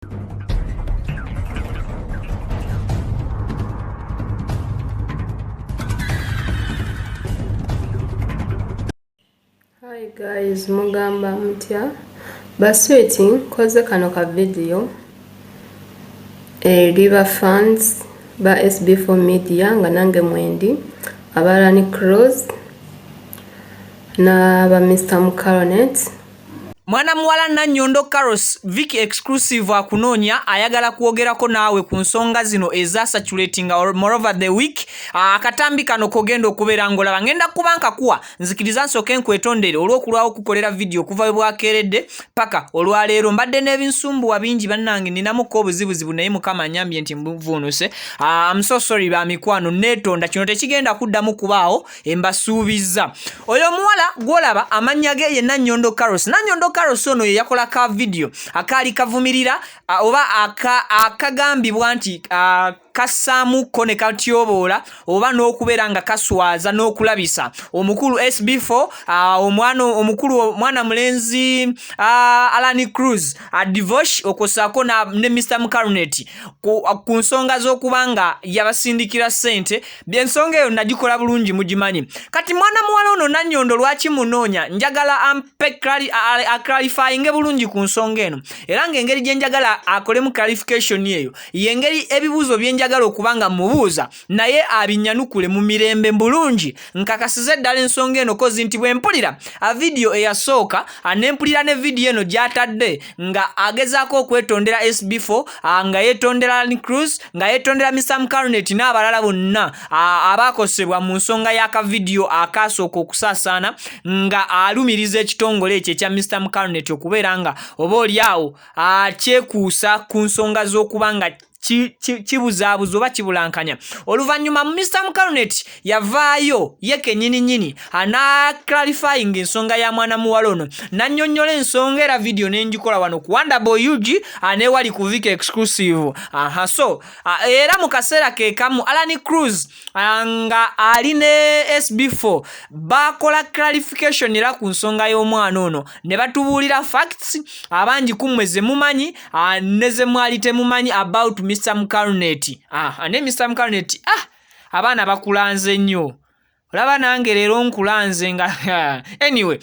Hi guys, mugamba mutya? Basweeti, nkoze kano ka video eri ba fans ba SB4 Media nga nange mwendi, aba Alan Cruz n'aba Mr. Mucaronet. Mwana muwala Nannyondo Carlos, Vicky Exclusive akunoonya, ayagala kwogerako naawe ku nsonga zino eza saturating moreover the week. Akatambi kano kogenda okubeera ng'olaba ngenda kuba nkakuwa. Nzikiriza nsooke nkwetondere olw'okulwawo okukolera vidiyo okuva we bwakeeredde paka olwaleero. Mbadde n'ebinsumbuwa bingi bannange, ninamuko obuzibuzibu, naye Mukama anyambye nti mbuvuunuse. I'm so sorry ba mikwano, neetonda, kino tekigenda kuddamu kubaawo, embasuubizza. Oyo omuwala gw'olaba amannya ge ye Nannyondo Carlos. Nannyondo Carlos ono ye yakola ka vidiyo akaali kavumirira oba akagambibwa nti kassaamuko ne katyoboola oba n'okubeera nga kaswaza n'okulabisa omukulu SB4, omwana omukulu, omwana mulenzi Alan Cruz Divosh, okwosaako ne Mr Mucaronet ku nsonga z'okuba nga yabasindikira ssente. Ensonga eyo nagikola bulungi, mugimanyi. Kati mwana muwala ono Nannyondo lwaki munoonya? Njagala ampe aclarifyinge bulungi ku nsonga eno, era ng'engeri gye njagala akolemu clarification eyo yengeri ebibuuzo bye njagala okuba nga mubuuza naye abinyanukule mu mirembe bulungi, nkakasize ddala ensonga eno. Kozi nti bwe mpulira vidiyo eyasooka, nempulira ne vidiyo eno gy'atadde nga agezaako okwetondera SB4, nga yeetondera Alan Cruz, nga yeetondera Mr Mucaronet n'abalala bonna abaakosebwa mu nsonga y'akavidiyo akasooka okusaasaana nga alumiriza ekitongole ekyo ekya Mr Mucaronet okubeera nga oba oli awo kyekuusa ku nsonga z'okuba nga kibuzaabuza oba kibulankanya. Oluvannyuma Mr Mucaronet yavaayo ye kennyini nnyini anaclarifying ensonga ya mwana muwala ono, nannyonnyola ensonga, era vidiyo nengikola wano ku Wonderboy UG newali ku Vic Exclusive. Aha, so era mu kaseera ke kamu Alan Cruz nga ali ne SB4 bakola clarification era ku nsonga y'omwana ono, ne batubuulira facts abangi ku mmwe ze mumanyi ne ze mwali temumanyi about Mr Mucaronet. Ne Mr Mucaronet, abaana bakulanze nnyo, olaba nange leero nkulanze nga anyway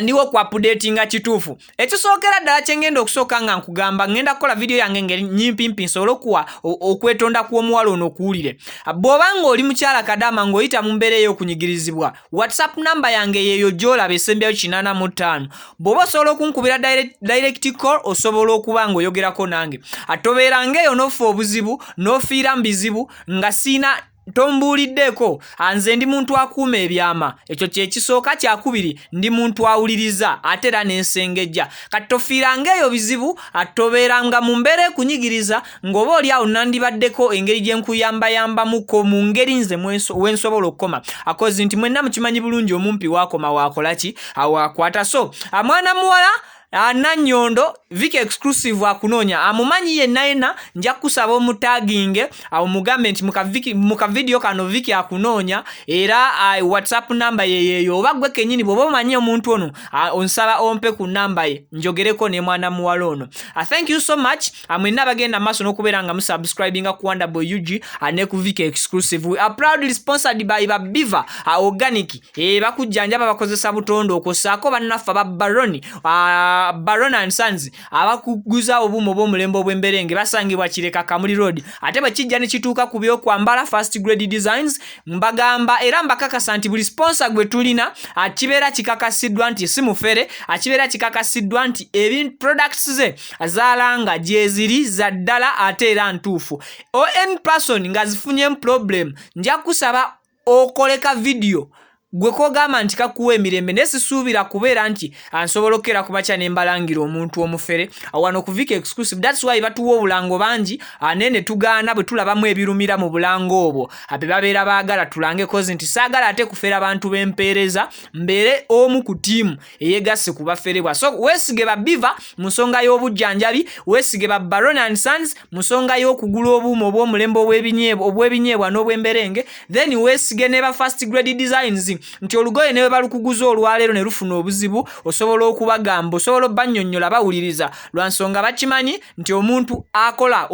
ndiwo ku updatinga kituufu. Ekisookera ddala kye ngenda okusooka nga nkugamba, ngenda kukola vidiyo yange ngeri nyimpimpi nsobole okuwa okwetonda kw'omuwala ono okuwulire. Bw'oba ng'oli mukyala kadaama ng'oyita mu mbeera ey'okunyigirizibwa, WhatsApp namba yange yeeyo gy'olaba esembyayo 85. Bw'oba osobola okunkubira direct call, osobola okuba ng'oyogerako nange. Tobeeranga eyo n'ofa obuzibu n'ofiira mu bizibu nga siina tombuuliddeeko. Nze ndi muntu akuuma ebyama, ekyo kyekisooka. Kyakubiri, ndi muntu awuliriza ate era n'ensengejja. Kati tofiiranga eyo bizibu, tobeeranga mu mbeera ekunyigiriza ng'oba oli awo nandibaddeko engeri gye nkuyambayambamuko mu ngeri nze wensobola okukoma akozi nti mwenna mukimanyi bulungi, omumpi waakoma waakola ki, awakwata. So mwana muwala Nannyondo, Vic Exclusive akunoonya, amumanyi yenna yenna, nja kusaba omutaginge omugambe nti mu kavidiyo kano Vicky akunoonya, era WhatsApp namba yeyeeyo. Oba gwe kennyini bw'oba omanyi omuntu ono, onsaba ompe ku namba ye njogereko ne mwana muwala ono. Thank you so much mwenna abagenda maaso n'okubeera nga musubscribinga ku Wonderboy UG ne ku Vicky Exclusive. We are proudly sponsored by Babiva Organic, bakujjanjaba bakozesa butondo, okwosaako bannaffe aba Baron and Sons abakuguza obuuma obw'omulembe obw'emberenge, basangibwa Kireka, Kamuli Road. Ate bwe kijja ne kituuka ku byokwambala, First Grade Designs. Mbagamba era mbakakasa nti buli sponsor gwe tulina kibeera kikakasiddwa nti si mufere, kibeera kikakasiddwa nti products ze zalanga gyeziri za ddala ate era ntuufu. On person nga zifunyemu problem, nja kusaba okoleka vidiyo gwe kogamba nti kakuwa emirembe, naye sisuubira kubeera nti nsobola okukeera ku makya ne mbalangira omuntu omufere wano ku Vic Exclusive. That's why batuwa obulango bangi, naye ne tugaana bwe tulabamu ebirumira mu bulango obwo be babeera baagala tulange, kozi nti saagala ate kufera bantu b'empeereza, mbeere omu ku ttiimu eyegasse ku baferebwa. So weesige ba Biva mu nsonga y'obujjanjabi, weesige ba Baron and Sons mu nsonga y'okugula obuuma obw'omulembe obw'ebinyeebwa n'obw'emberenge, then weesige ne ba First Grade Designs. Nti olugoye ne bwe balukuguza olwaleero ne lufuna obuzibu, osobola okubagamba, osobola obbannyonnyola, bawuliriza, lwa nsonga bakimanyi nti omuntu akola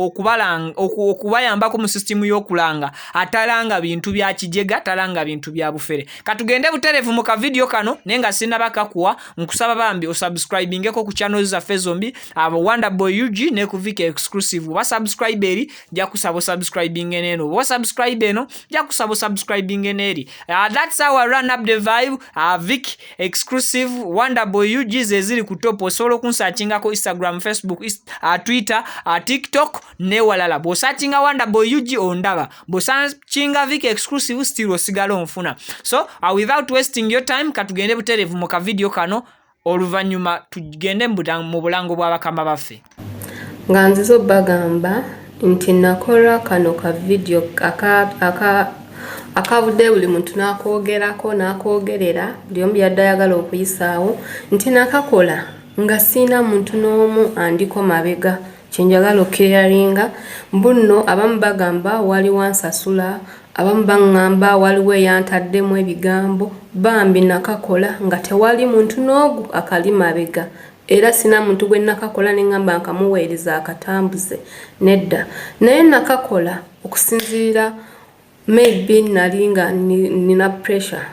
okubayambako mu sisitimu y'okulanga atalanga bintu bya kijega, talanga bintu bya bufere. Katugende butereevu mu kavidiyo kano, naye nga sinnaba kakuwa, nkusaba bambi osubscribingeko ku channels zaffe zombi, abo Wonderboy UG ne ku Vicky Exclusive. Oba subscribe eri, nja kusaba osubscribing eno, oba subscribe eno, nja kusaba osubscribing eri. That's how I run up the vibe. Vicky Exclusive, Wonderboy UG ze ziri ku top. Osobola okunsearchingako Instagram, Facebook, Twitter, TikTok newalala. Bw'osearchinga Wonderboy UG ondaba, bw'osearchinga Vicky Exclusive still osigala onfuna. So without wasting your time, katugende butereevu mu kavidiyo kano, oluvannyuma tugende mu bulango bw'abakama baffe. Nga nzize obbagamba nti nakola kano ka vidiyo akavudde buli muntu n'akoogerako n'akoogerera, buli omu byadde ayagala okuyisaawo, nti nakakola nga siina muntu n'omu andiko mabega. Kyenjagala okukiraringa mbu nno abamu bagamba waliwo ansasula, abamu baŋŋamba waliwo eyantaddemu ebigambo. Bambi nakakola nga tewali muntu n'ogu akali mabega, era sina muntu gwe nakakola ne ŋŋamba nkamuweereza akatambuze, nedda. Naye nakakola okusinziira maybe nali nga nina pressure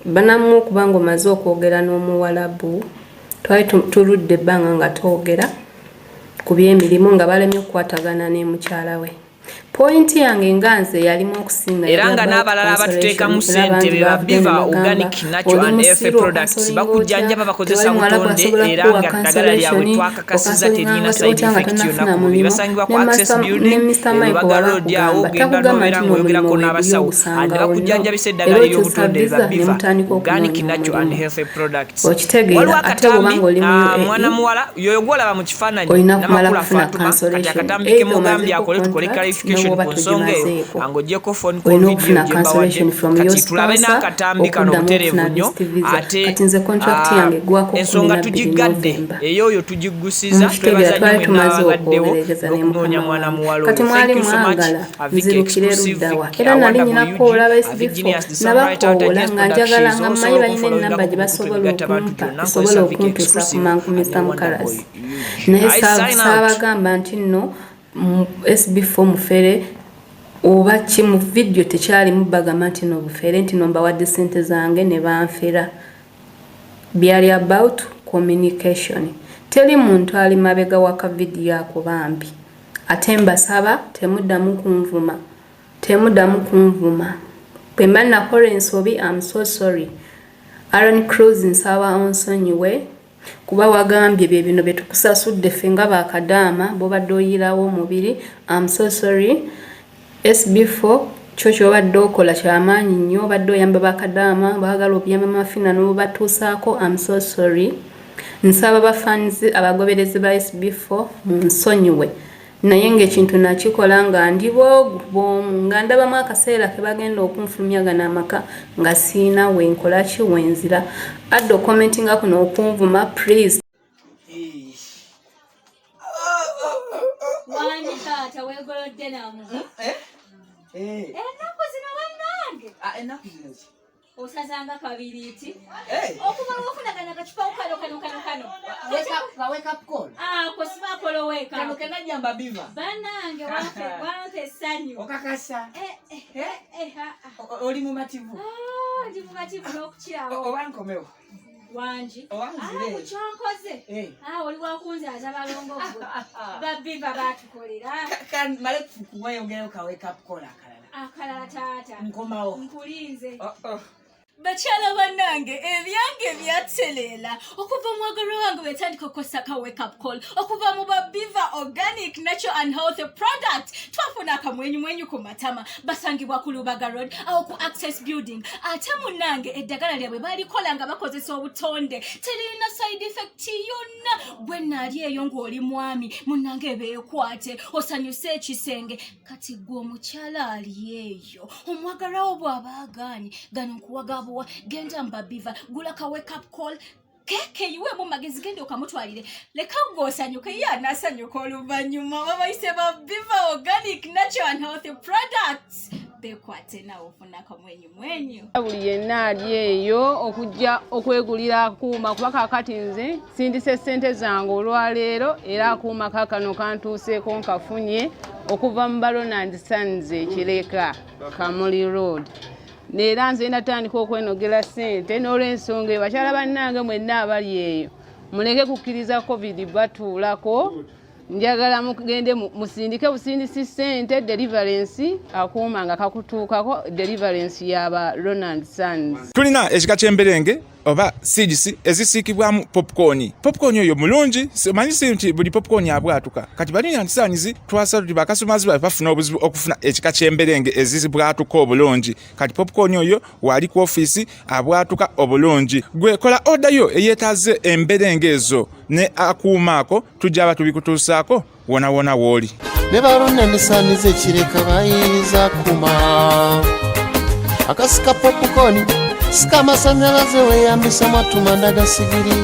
banamu, okubanga omaze okwogera n'omuwalabu, twali tuludde ebbanga nga twogera ku byemirimu, nga balemye okukwatagana ne mukyala we. Point yange nga nze yalimu okusinga. Era nga n'abalala abatuteekamu ssente be ba Biva Organic Natural and Health Products. Bakujjanjaba, bakozesa butonde, era nga ddagala lyabwe twakakasiza terina side effect yonna ku mubiri. Basangibwa ku Access Building, Lubaga Road. Awo ogenda nobeera ng'oyogerako n'abasawo ne bakujjanjabisa eddagala ery'obutonde, ba Biva Organic Natural and Health Products. Waliwo akatambi, mwana muwala yoyo gwolaba mu kifaananyi, Namakula Fatuma. Kati akatambi ke mugambye akole, tukole clarification ku nsonga eyo ng'ogyeko phone call video gye mbawadde. Kati tulabe n'akatambi kano butereevu nnyo, ate ensonga tugigadde, eyoyo tugiggusiza. Twebaza nnyo mwenna ababaddewo n'okunoonya mwana muwala oyo. Thank you so much. Avik Exclusive, era nali nyinako olaba SB4, nabakoola nga njagala nga mmanyi balina enamba gye basobola okumpa esobola okumtuusa ku mangu Mr Mukalasi, naye saabagamba nti nno SB4 mufere oba ki. Mu vidiyo tekyalimu bagamba nti no bufere, nti no mbawadde sente zange ne banfera. Byali about communication. Teri muntu ali mabega wa kavidiyo ako bambi. Ate mbasaba temuddamu kunvuma, temuddamu kunvuma. Bwe mba nakola ensobi, am so sorry. Aaron Cruz, nsaba onsonyiwe, kuba wagambye bye bino bye tukusasudde ffe nga bakadaama bwobadde oyirawo omubiri. Am so sorry. SB4, kyo kyobadde okola kyamaanyi nnyo, obadde oyamba bakadaama baagala obuyamba mafina n'obatuusaako. Am so sorry. Nsaba bafanzi, abagoberezi ba SB4 munsonyiwe, naye ng'ekintu nakikola nga ndi boogu bwomu, nga ndabamu akaseera ke bagenda okunfulumya gano amaka, nga siina wenkola ki wenzira. Adde ocommentinga kuno okunvuma, please. Wangi taata, weegolodde namu. Eh? Eh. Ennaku zino bannange. Ah, ennaku zino ki? Osazanga kabiriiti. Eh. Okuva lwofunagana akacupa kano kano kano kano. Ka wake up call. Ako sibakola weka. Kano kenajjamba biva. Bannange, wampe essanyu. Okakasa? Eh, eh, eh, eh, ah, ah. Oli mumativu? Ah, ndi mumativu n'okukirawo. Oba nkomewo? Wangi. Oba nzire? Ah, kyonkoze. Eh. Ah, oli wakunzaaza balongo gwe. Babiva batukolera. Male kuwayongerayo ka wake up call akalala. Akalala taata. Nkomawo. Nkulinze. Oh, oh. Bakyala bannange, ebyange byateleera okuva omwagalwa wange wetandika okukozesa ka wake up call okuva mu Babiva Organic Natural and Health Product. Twafuna akamwenyumwenyu ku matama. Basangibwa ku Lubaga Road, awo ku Access Building. Ate munnange, eddagala lyabwe balikola nga bakozesa obutonde, terina side effect yonna. Gwe naali eyo ng'oli mwami munnange, beekwate osanyuse ekisenge. Kati gwe omukyala ali eyo, omwagalwawo bw'aba agaanye, gano nkuwagabuwa, genda mbabiva, gula ka wake up call keeke yiweemu magezi, genda okamutwalire, leka gwe osanyuke, ye anaasanyuka oluvannyuma. Babayise Babiva Organic Natural and Healthy Products. Bekwate nawe ofuna akamwenyu mwenyu. Buli yenna ali eyo okujja okwegulira akuuma, kuba kaakati nze sindise ssente zange olwaleero, era akuuma kaakano kantuuseeko nkafunye okuva mu ba Ronald Sons Ekireka, Kamuli Road. Era nze natandika okwenogera ssente n'olwensonga eyo. Bakyala bannange mwenna abali eyo, muleke kukkiriza COVID batuulako. Njagala mugende musindike busindisi ssente, deliverance, akuuma nga kakutuukako, deliverance yaba Ronald Sons. Tulina ekika ky'emberenge oba seeds ezisiikibwamu popcorn. Popcorn oyo mulungi. Omanyi si nti buli popcorn abwatuka. Kati ba Ronald Sons twasala tuti bakasitomazi baffe bafuna obuzibu okufuna ekika ky'emberenge ezibwatuka obulungi. Kati popcorn oyo waali ku ofiisi abwatuka obulungi. Gwe kola order yo eyeetaaze emberenge ezo ne akuuma ako, tujja aba tubikutuusaako wona wona w'oli. Ne ba Ronald Sons Ekireka bayiriza kuma akasika popcorn, sika amasanyalaze, weeyambisa matumanda gasigiri.